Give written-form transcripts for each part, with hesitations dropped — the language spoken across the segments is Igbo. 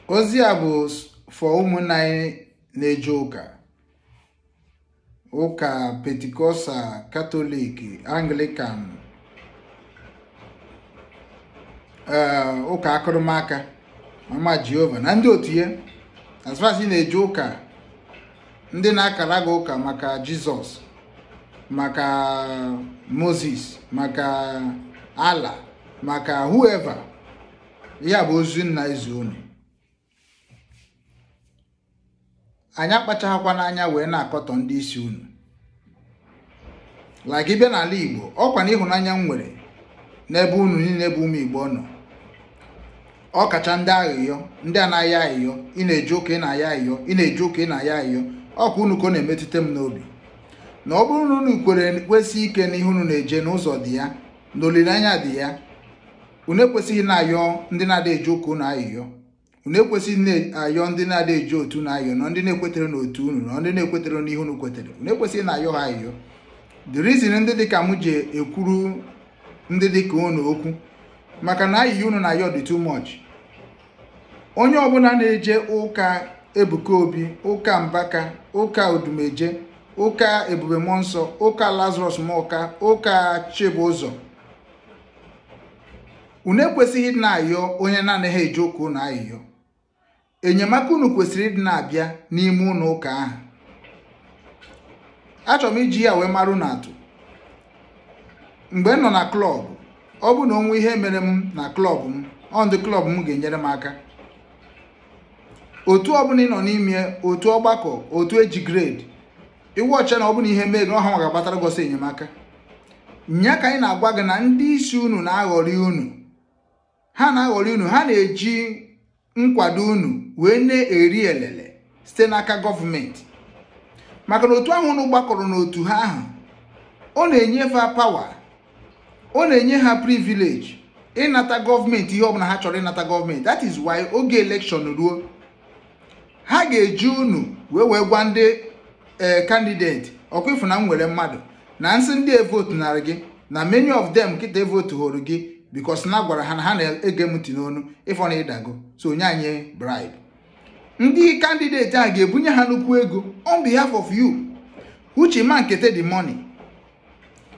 Ozi a bụ for ụmụnna anyị na-eje ụka, ụka Pentecostal, Catholic, Anglican, ụka akụrụmaka, Mama Jehova na ndị otu ya. As far as ị na-eje ụka, ndị na-akara gị ụka maka Jizọs, maka Moses, maka Allah, maka whoever, ya bụ ozi nna izu unu. Anyị akpachaghịkwa n'anya wee na-akọtọ ndị isi unu. Like ịbịa n'ala Igbo, ọkwa na ịhụnanya m nwere n'ebe unu niile bụ ụmụ Igbo nọ, ọ kacha ndị aghịyọ, ndị anaghị aghịyọ, ị na-eje ụka ị na-aya aghịyọ, ị na-eje ụka ị na-aya aghịyọ, ọkwa unu ka ọ na-emetụta m n'obi. Na ọ bụrụ na unu kwere kwesị ike n'ihe unu na-eje n'ụzọ dị ya, na olileanya dị ya, unu ekwesịghị na-ayọ ndị na-ada eje ụka unu aghịyọ. Unu ekwesịghị na-ayọ ndị na-ada eje otu na-ayọ, na ndị na-ekwetere n'otu unu, na ndị na-ekwetere n'ihe unu kwetere. Unu ekwesịghị na-ayọ ha ayọ. The reason ndị dịka m ji ekwuru ndị dịka unu okwu, maka na ayịyọ unu na-ayọ dị too much. Onye ọbụla na-eje ụka Ebuka Obi, ụka Mbaka, ụka Odumeje, ụka Ebube Mmụọ Nsọ, ụka Lazarus Muoka, ụka Chibụzọ, unu ekwesịghị ịdị na-ayọ onye na-anaghị eje ụka unu ayịyọ. Enyemaka unu kwesịrị ịdị na-abịa n'ime ụlọ ụka ahụ. Achọrọ m iji ya wee mara unu atụ. Mgbe m nọ na klọb, ọ bụ na onwe ihe mere m na klọb m, ọ ndị klọb m ga-enyere m aka. Otu ọbụla ị nọ n'ime, otu ọgbakọ, otu eji grade, iwu ọcha na ọ bụla ihe mee gị, ọha nwa ga-agbatara gị ọsọ enyemaka. Nya ka anyị na-agwa gị na ndị isi unu na-aghọrị unu. Ha na-aghọrị unu, ha na-eji nkwado unu wee na-eri elele site n'aka gọọmenti. Maka na otu ahụ unu gbakọrọ n'otu ha ahụ, ọ na-enyefe pawa, ọ na-enye ha privilege ịnata gọọmenti ihe ọbụla ha chọrọ ịnata gọọmenti. That is why oge elekshọn ruo, ha ga-eji unu wee gwa ndị candidate, ọkwa ịfụ na m nwere mmadụ na nsị ndị evotu nara gị, na many of them kịta evotu hụrụ gị because na gwara ha na ha na-ege m ntị n'onu, ịfọ na ịdago, so onye anyị bribe. Ndị candidate ahụ ga-ebunye ha nnukwu ego on behalf of you, uche ma nkete the money,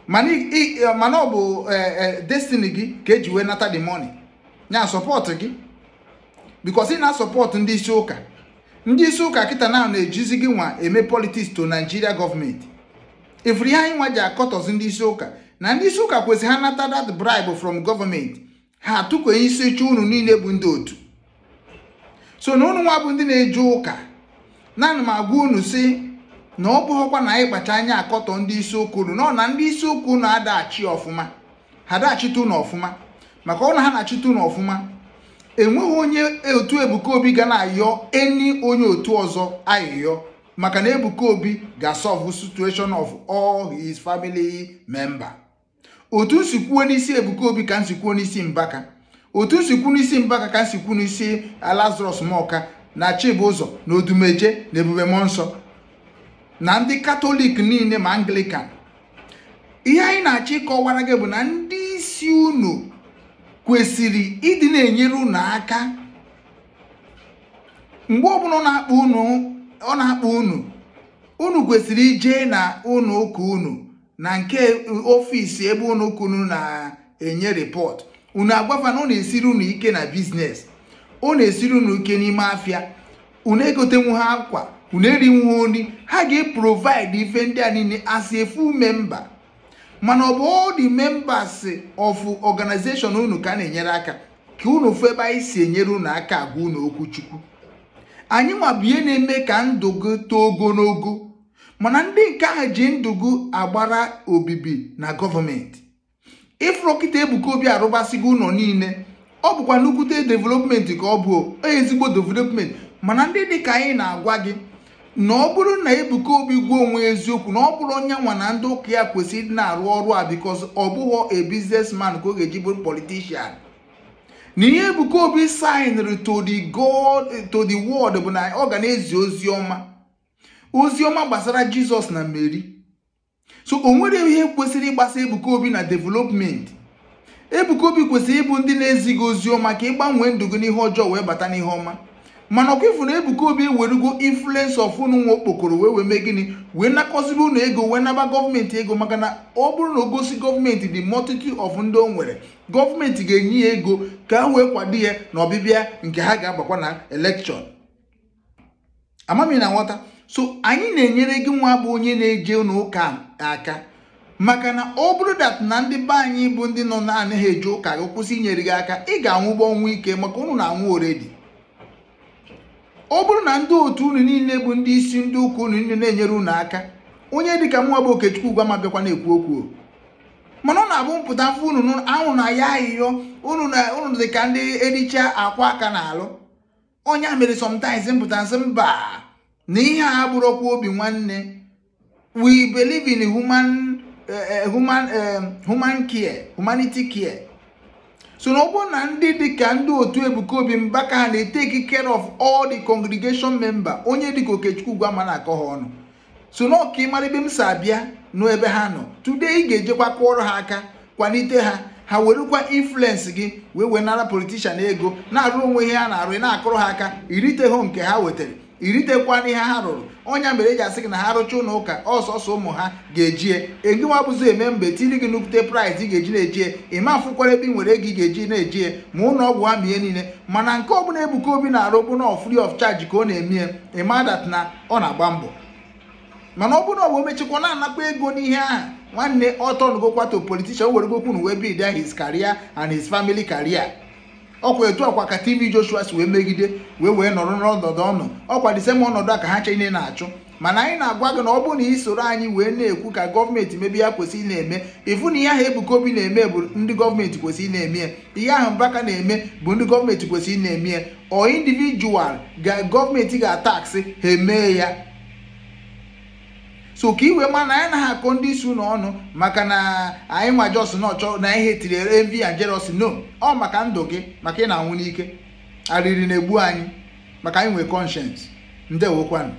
mana ọ bụ destiny gị ka eji wee nata the money, nya support gị, because ị na-support ndị isi ụka. Ndị isi ụka kịta na na-ejizi gị nwa eme politics to Nigeria gọọmenti. Ifuru ihe anyị nwa ji akọtọzi ndị isi ụka, na ndị isi ụka kwesịrị ha nata that bribe from gọọmenti, ha atụkwenye isi iche unu niile bụ ndị otu. So na unu nwa bụ ndị na-eje ụka, naanị m agwa unu si na ọ bụghịkwa na anyị kpacha anya akọtọ ndị isi ụka unu, nọ na ndị isi ụka unu adachi ọfụma, ha dachite unu ọfụma. Maka ọ na ha na-achite unu ọfụma, enweghị onye otu Ebuka Obi ga na-ayọ eni onye otu ọzọ ayịyọ, maka na Ebuka Obi ga-solve situation of all his family member. Otu nsikwuo n'isi Ebuka Obi ka nsikwuo n'isi Mbaka, otu nsikwu n'isi Mbaka ka nsikwu n'isi Lazarus Muoka na Chibụzọ na Odumeje na Ebube Mmụọ Nsọ na ndị Katọlik niile ma Anglican. Ihe anyị na-achọ ịkọwara gị bụ na ndị isi unu kwesịrị ịdị na-enyere unu aka. Mgbe ọbụla ọ na-akpọ unu, unu kwesịrị ije na ụlọ ụka unu na nke ọfịs ebe ụlọ ụka unu na-enye rịpọt, unu agwafa na ọ na-esiri unu ike na biznes, ọ na-esiri unu ike n'ime afịa, unu egotenwu ha akwa, unu erinwu nri, ha ga-eprovide ife ndị a niile as a full member. Mana ọ bụ all the members of organization unu ka a na-enyere aka, ka unu fụ ebe anyị si enyere unu aka agwa unu okwu Chukwu. Anyị nwa bụ ihe na-eme ka ndụ gị too ogologo, mana ndị nke ahụ ji ndụ gị agbara obibi na gọọmenti. Ịfụrụ kịta Ebuka Obi arụbasịgo ụlọ niile, ọ bụkwa nnukwute development ka ọ bụ ezigbo development. Mana ndị dị ka anyị na-agwa gị na ọ bụrụ na Ebuka Obi gwa onwe eziokwu, na ọ bụrụ onye nwa na ndị ụka ya kwesịrị ịdị na-arụ ọrụ a, because ọ bụghị a businessman ka ọ ga-eji bụrụ politician. Na ihe Ebuka Obi signed to the God, to the world bụ na ọ ga na-ezi ozi ọma, ozi ọma gbasara Jizọs na Mary. So o nwere ihe kwesịrị ịgbasa Ebuka Obi na development. Ebuka Obi kwesịrị ịbụ ndị na-ezighị ozi ọma ka ị gbanwee ndụ gị n'ihe ọjọọ wee bata n'ihe ọma. Mana ọkwa ifu na Ebuka Obi ewerugo influence of unu nwa okpokoro wee mee gịnị, wee nakọzibe unu ego, wee naba gọọmenti ego. Maka na ọ bụrụ na o gosi gọọmenti the multitude of ndị o nwere, gọọmenti ga-enye ya ego ka ha wee kwado ya na ọbịbịa nke ha ga-agbakwa na election. Amami na nghọta. So anyị na-enyere gị nwa bụ onye na-eje n'ụka aka, maka na ọ bụrụ that na ndị be anyị bụ ndị nọ na-anaghị eje ụka gị kwụsị inyere gị aka, ị ga-anwụgba ọnwụ ike, maka unu na-anwụ already. Ọ bụrụ na ndị otu unu niile bụ ndị isi ndị ụka unu niile na-enyere unu aka, onye dịka mụnwa bụ Okechukwu Ugwu ama bịakwa na-ekwu okwu. Mana ọ na-abụ mpụta afọ unu anwụ na ya ahịhịọ unu na unu dị ka ndị ericha akwa aka na-alụ. Onye a mere sometimes mpụta nsị mba na ihe a abụrụkwa obi nwanne. We believe in human care, humanity care. So na ọ bụrụ na ndị dịka ndị otu Ebuka Obi Mbaka ha na-etake care of all the congregation member, onye dịka Okechukwu Ugwu ama na-akọ ha ọnụ. So na ọka ịmara ebe m si abịa n'ebe ha nọ today, ị ga-ejekwa kụọrọ ha aka, kwalite ha, ha werekwa influence gị wee nara politician ego, na-arụ onwe ihe ha na-arụ, ị na-akụrụ ha aka, iriteghụ nke ha wetara, iritekwa n'ihe ha rụrụ. Ọnya mere eji asị gị na ha rụcha ụlọ ụka, ọsọsọ ụmụ ha ga-ejie ego nwa bụzi eme mbe tiri gị nnukwute price ị ga-eji na-ejie, ịma afụkwara ebe ị nwere ego ị ga-eji na-ejie ma ụlọ ọgwụ ha ma ihe niile. Mana nke ọbụla Ebuka Obi na-arụ bụ na free of charge ka ọ na-eme, ịma that na ọ na-agba mbọ. Mana ọ bụrụ na ọ bụ omechikwa na-anakwa ego n'ihe ahụ, nwanne, ọ tọnugokwa to politician, o weregokwu na wee build his career and his family career. Ọkwa etu ọkwa ka TV Joshua si wee megide wee nọrọ n'ọnọdụ ọnụ, ọkwa the same ọnọdụ a ka ha chene na-achụ. Mana anyị na-agwa gị na ọ bụrụ na ị soro anyị wee na-ekwu ka gọọmenti mebe ya kwesịrị na-eme, ịfụ na ihe ahụ Ebuka Obi na-eme bụ ndị gọọmenti kwesịrị na-eme ya, ihe ahụ Mbaka na-eme bụ ndị gọọmenti kwesịrị na-eme ya, ọ individual ga gọọmenti ga-ataksị ha emee ya. So ka iwe ma na anyị anaghị akọ ndị isi ụlọ ọnụ maka na anyị nwa jos na ọchọ na ihe tiri envy and jealousy. No, ọ maka ndụ gị, maka ị na-anwụ n'ike, arịrị na-egbu anyị, maka anyị nwee conscience. Ndewokwanụ.